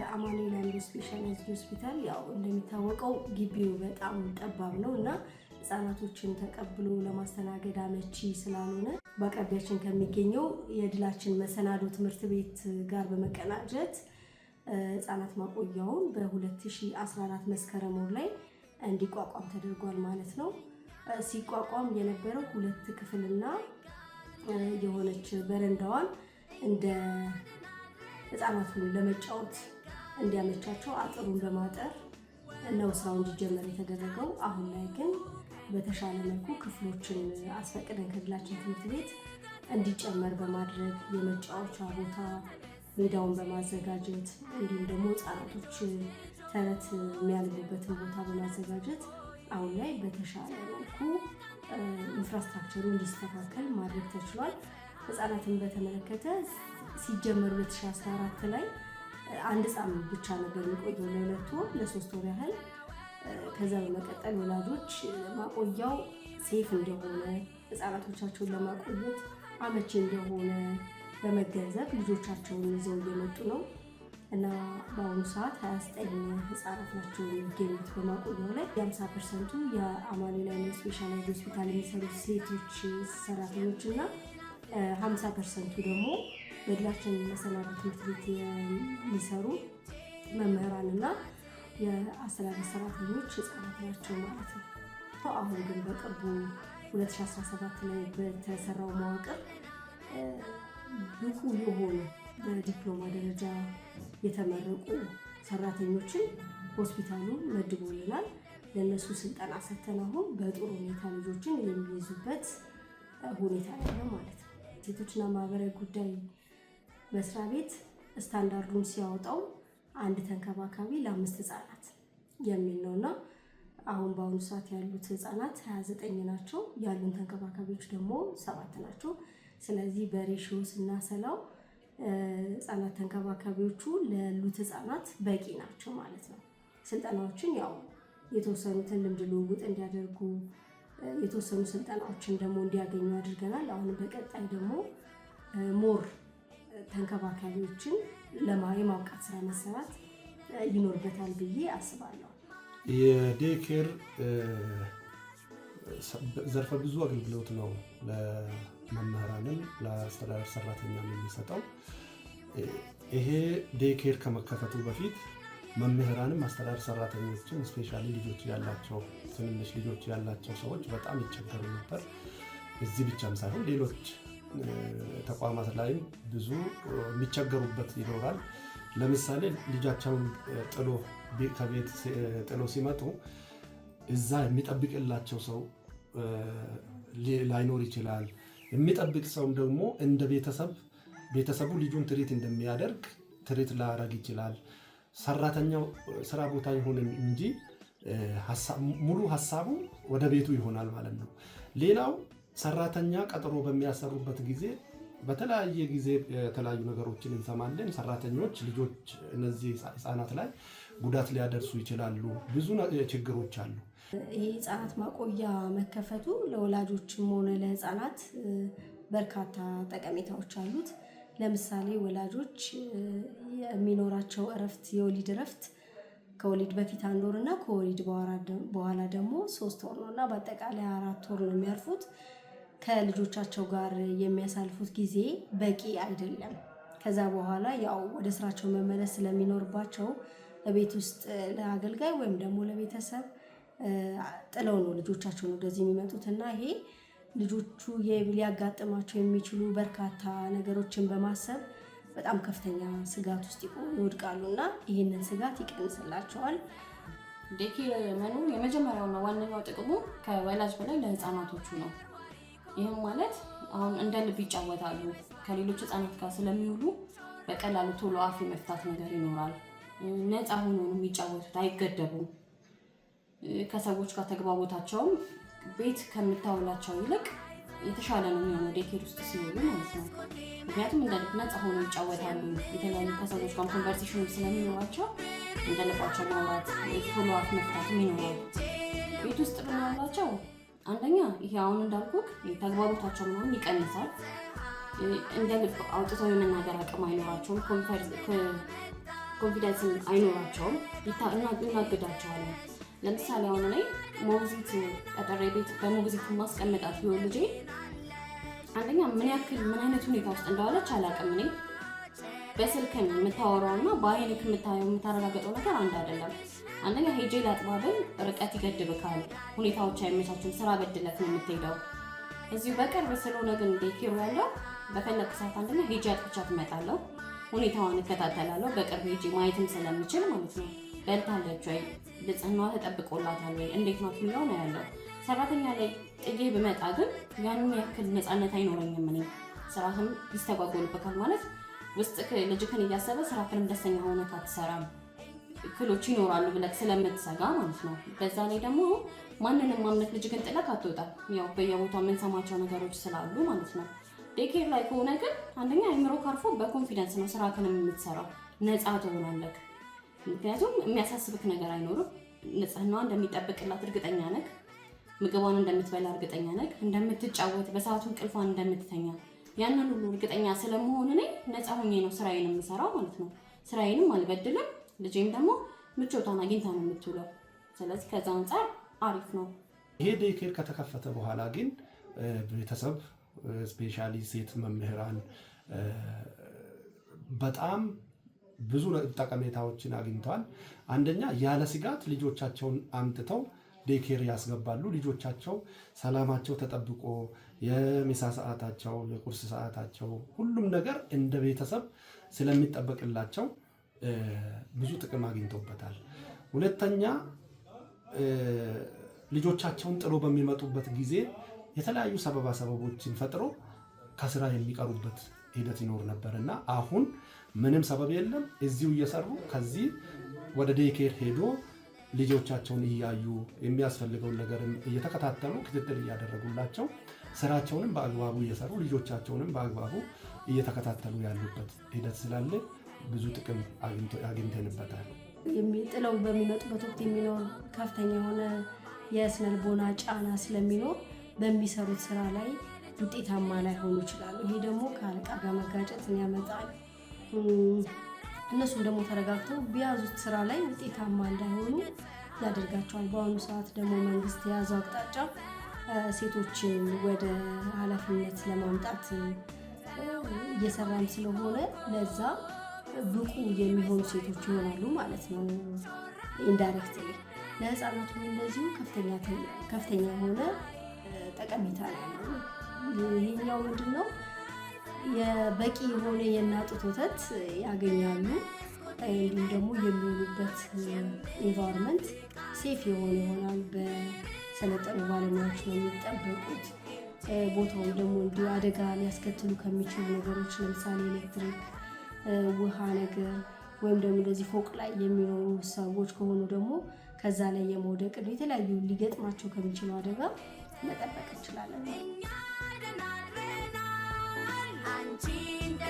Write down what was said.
የአማኑኤል አእምሮ ስፔሻላይዝድ ሆስፒታል ያው እንደሚታወቀው ግቢው በጣም ጠባብ ነው እና ህጻናቶችን ተቀብሎ ለማስተናገድ አመቺ ስላልሆነ በአቅራቢያችን ከሚገኘው የድላችን መሰናዶ ትምህርት ቤት ጋር በመቀናጀት ህጻናት ማቆያውን በ2014 መስከረም ወር ላይ እንዲቋቋም ተደርጓል ማለት ነው። ሲቋቋም የነበረው ሁለት ክፍልና የሆነች በረንዳዋን እንደ ህጻናቱን ለመጫወት እንዲያመቻቸው አጥሩን በማጠር ነው ስራው እንዲጀመር የተደረገው። አሁን ላይ ግን በተሻለ መልኩ ክፍሎችን አስፈቅደን ከድላችን ትምህርት ቤት እንዲጨመር በማድረግ፣ የመጫወቻ ቦታ ሜዳውን በማዘጋጀት፣ እንዲሁም ደግሞ ህጻናቶች ተረት የሚያነቡበትን ቦታ በማዘጋጀት አሁን ላይ በተሻለ መልኩ infrastructure ኡ እንዲስተካከል ማድረግ ተችሏል። ህጻናትን በተመለከተ ሲጀመር 2014 ላይ አንድ ህፃን ብቻ ነበር የሚቆየው ለ2 ወር ለ3 ወር ያህል። ከዛ በመቀጠል ወላጆች ማቆያው safe እንደሆነ፣ ህፃናቶቻቸውን ለማቆየት አመቺ እንደሆነ በመገንዘብ ልጆቻቸውን ይዘው እየመጡ ነው እና በአሁኑ ሰዓት 29 ህፃናት ናቸው የሚገኙት በማቆያው ላይ። የ50% ኡ የአማኑኤል አእምሮ ስፔሻላይዝድ ሆስፒታል የሚሰሩ ሴቶች ሰራተኞች እና 50% ኡ ደግሞ በድላችን መሰናዶ ትምህርት ቤት የሚሰሩ መምህራን እና የአስተዳደር ሰራተኞች ህፃናት ናቸው ማለት ነው። አሁን ግን በቅርቡ 2017 ላይ በተሰራው መዋቅር ብቁ የሆኑ በዲፕሎማ ደረጃ የተመረቁ ሰራተኞችን ሆስፒታሉ መድቦልናል። ለእነሱ ስልጠና ሰጥተን አሁን በጥሩ ሁኔታ ልጆችን የሚይዙበት ሁኔታ ያለ ማለት ነው። ሴቶችና ማህበራዊ ጉዳይ መስሪያ ቤት ስታንዳርዱን ሲያወጣው አንድ ተንከባካቢ ለአምስት ህጻናት የሚል ነው እና አሁን በአሁኑ ሰዓት ያሉት ህጻናት 29 ናቸው። ያሉን ተንከባካቢዎች ደግሞ ሰባት ናቸው። ስለዚህ በ ratio ስናሰላው ህጻናት ተንከባካቢዎቹ ለሉት ህጻናት በቂ ናቸው ማለት ነው። ስልጠናዎችን ያው የተወሰኑትን ልምድ ልውውጥ እንዲያደርጉ፣ የተወሰኑ ስልጠናዎችን ደግሞ እንዲያገኙ አድርገናል። አሁን በቀጣይ ደግሞ more ተንከባካቢዎችን የማብቃት ስራ መሰራት ይኖርበታል ብዬ አስባለሁ። የ daycare ዘርፈ ብዙ አገልግሎት ነው ለመምህራንም ለአስተዳደር ሰራተኛም የሚሰጠው። ይሄ daycare ከመከፈቱ በፊት መምህራንም አስተዳደር ሰራተኞችም especially ልጆች ያላቸው፣ ትንንሽ ልጆች ያላቸው ሰዎች በጣም ይቸገሩ ነበር። እዚህ ብቻም ሳይሆን ሌሎች ተቋማት ላይም ብዙ የሚቸገሩበት ይኖራል። ለምሳሌ ልጃቸውን ጥሎ ከቤት ጥሎ ሲመጡ እዛ የሚጠብቅላቸው ሰው ላይኖር ይችላል። የሚጠብቅ ሰውም ደግሞ እንደ ቤተሰብ ቤተሰቡ ልጁን treat እንደሚያደርግ treat ላያደርግ ይችላል። ሰራተኛው ስራ ቦታ ይሁን እንጂ ሙሉ ሀሳቡ ወደ ቤቱ ይሆናል ማለት ነው። ሌላው ሰራተኛ ቀጥሮ በሚያሰሩበት ጊዜ በተለያየ ጊዜ የተለያዩ ነገሮችን እንሰማለን። ሰራተኞች ልጆች እነዚህ ህፃናት ላይ ጉዳት ሊያደርሱ ይችላሉ። ብዙ ችግሮች አሉ። ይህ ህፃናት ማቆያ መከፈቱ ለወላጆችም ሆነ ለህፃናት በርካታ ጠቀሜታዎች አሉት። ለምሳሌ ወላጆች የሚኖራቸው እረፍት፣ የወሊድ እረፍት ከወሊድ በፊት አንድ ወር እና ከወሊድ በኋላ ደግሞ 3 ወር ነው እና በአጠቃላይ 4 ወር ነው የሚያርፉት። ከልጆቻቸው ጋር የሚያሳልፉት ጊዜ በቂ አይደለም። ከዛ በኋላ ያው ወደ ስራቸው መመለስ ስለሚኖርባቸው በቤት ውስጥ ለአገልጋይ ወይም ደግሞ ለቤተሰብ ጥለው ነው ልጆቻቸውን ወደዚህ የሚመጡት እና ይሄ ልጆቹ ሊያጋጥማቸው የሚችሉ በርካታ ነገሮችን በማሰብ በጣም ከፍተኛ ስጋት ውስጥ ይወድቃሉ እና ይህንን ስጋት ይቀንስላቸዋል። Daycare መኖሩ የመጀመሪያውና ዋነኛው ጥቅሙ ከወላጅ በላይ ለህፃናቶቹ ነው። ይህም ማለት አሁን እንደ ልብ ይጫወታሉ። ከሌሎች ህፃናት ጋር ስለሚውሉ በቀላሉ ቶሎ አፍ የመፍታት ነገር ይኖራል። ነፃ ሆኖ ነው የሚጫወቱት፣ አይገደቡም። ከሰዎች ጋር ተግባቦታቸውም ቤት ከምታውላቸው ይልቅ የተሻለ ነው የሚሆነው daycare ውስጥ ሲውሉ ማለት ነው። ምክንያቱም እንደ ልብ ነፃ ሆነው ይጫወታሉ። የተለያዩ ከሰዎች ጋር conversation ስለሚኖራቸው እንደ ልባቸው ማውራት፣ ቶሎ አፍ መፍታትም ይኖራል። ቤት ውስጥ ብናውላቸው አንደኛ ይሄ አሁን እንዳልኩህ ተግባቦታቸው ምናምን ይቀንሳል። እንደ ልብ አውጥተው የመናገር አቅም አይኖራቸውም። Confidence አይኖራቸውም፣ እናግዳቸዋለን። ለምሳሌ አሁን እኔ ሞግዚት ቀጠሬ ቤት በሞግዚት ማስቀመጣት ቢሆን ልጄ አንደኛ ምን ያክል ምን አይነት ሁኔታ ውስጥ እንደዋለች አላውቅም። እኔ በስልክን የምታወራው እና በአይንክ የምታየው የምታረጋገጠው ነገር አንድ አይደለም። አንደኛ ሄጄ ላጥባብል ርቀት ይገድብካል፣ ሁኔታዎች አይመቻቹም፣ ስራ በድለት ነው የምትሄደው። እዚሁ በቅርብ ስለሆነ ግን daycare ኡ ያለው በፈለግኩ ሰዓት አንደኛ ሄጄ አጥብቻት እመጣለሁ፣ ሁኔታዋን እከታተላለሁ። በቅርብ ሄጄ ማየትም ስለምችል ማለት ነው። በልታለች ወይ፣ ንጽህናዋ ተጠብቆላታል ወይ፣ እንዴት ናት የሚለውን ያለው። ሰራተኛ ላይ ጥዬ ብመጣ ግን ያንን ያክል ነፃነት አይኖረኝም። እኔ ስራህም ይስተጓጎልበታል ማለት ውስጥ ልጅክን እያሰበ ስራክንም ደስተኛ ሆነህ አትሰራም። እክሎች ይኖራሉ ብለህ ስለምትሰጋ ማለት ነው። በዛ ላይ ደግሞ ማንንም ማምነክ ልጅክን ጥለህ አትወጣም። ያው በየቦታው የምንሰማቸው ነገሮች ስላሉ ማለት ነው። Daycare ላይ ከሆነ ግን አንደኛ አይምሮ ካርፎ በ confidence ነው ስራክንም የምትሰራው፣ ነፃ ትሆናለህ። ምክንያቱም የሚያሳስብክ ነገር አይኖርም። ንጽህናዋ እንደሚጠብቅላት እርግጠኛ ነህ። ምግቧን እንደምትበላ እርግጠኛ ነህ። እንደምትጫወት፣ በሰዓቱ እንቅልፏን እንደምትተኛ ያንን ሁሉ እርግጠኛ ስለመሆን እኔ ነፃ ሆኜ ነው ስራዬን የምሰራው ማለት ነው። ስራዬንም አልበድልም። ልጄም ደግሞ ምቾቷን አግኝታ ነው የምትውለው። ስለዚህ ከዛ አንጻር አሪፍ ነው። ይሄ daycare ከተከፈተ በኋላ ግን ቤተሰብ specially ሴት መምህራን በጣም ብዙ ጠቀሜታዎችን አግኝተዋል። አንደኛ ያለ ስጋት ልጆቻቸውን አምጥተው daycare ያስገባሉ። ልጆቻቸው ሰላማቸው ተጠብቆ የምሳ ሰዓታቸው፣ የቁርስ ሰዓታቸው፣ ሁሉም ነገር እንደ ቤተሰብ ስለሚጠበቅላቸው ብዙ ጥቅም አግኝቶበታል። ሁለተኛ ልጆቻቸውን ጥሎ በሚመጡበት ጊዜ የተለያዩ ሰበባ ሰበቦችን ፈጥሮ ከስራ የሚቀሩበት ሂደት ይኖር ነበር እና አሁን ምንም ሰበብ የለም። እዚሁ እየሰሩ ከዚህ ወደ daycare ሄዶ ልጆቻቸውን እያዩ የሚያስፈልገውን ነገርም እየተከታተሉ ክትትል እያደረጉላቸው ስራቸውንም በአግባቡ እየሰሩ ልጆቻቸውንም በአግባቡ እየተከታተሉ ያሉበት ሂደት ስላለ ብዙ ጥቅም አግኝተንበታል። ጥለው በሚመጡበት ወቅት የሚኖር ከፍተኛ የሆነ የስነልቦና ጫና ስለሚኖር በሚሰሩት ስራ ላይ ውጤታማ ላይሆኑ ይችላሉ። ይሄ ደግሞ ከአለቃ ጋር መጋጨትን ያመጣል። እነሱም ደግሞ ተረጋግተው በያዙት ስራ ላይ ውጤታማ እንዳይሆኑ ያደርጋቸዋል። በአሁኑ ሰዓት ደግሞ መንግስት የያዘው አቅጣጫ ሴቶችን ወደ ኃላፊነት ለማምጣት እየሰራም ስለሆነ ለዛ ብቁ የሚሆኑ ሴቶች ይሆናሉ ማለት ነው። Indirectly ለህፃናቱ እንደዚሁ ከፍተኛ የሆነ ጠቀሜታ ነው ያለው። ይሄኛው ምንድን ነው? በቂ የሆነ የእናት ጡት ወተት ያገኛሉ። እንዲሁም ደግሞ የሚውሉበት environment safe የሆነ ይሆናል። በሰለጠኑ ባለሙያዎች ነው የሚጠበቁት። ቦታውም ደግሞ እንዲሁ አደጋ ሊያስከትሉ ከሚችሉ ነገሮች ለምሳሌ ኤሌክትሪክ፣ ውሃ ነገር ወይም ደግሞ እንደዚህ ፎቅ ላይ የሚኖሩ ሰዎች ከሆኑ ደግሞ ከዛ ላይ የመውደቅ የተለያዩ ሊገጥማቸው ከሚችሉ አደጋ መጠበቅ እንችላለን። አንቺ እንደ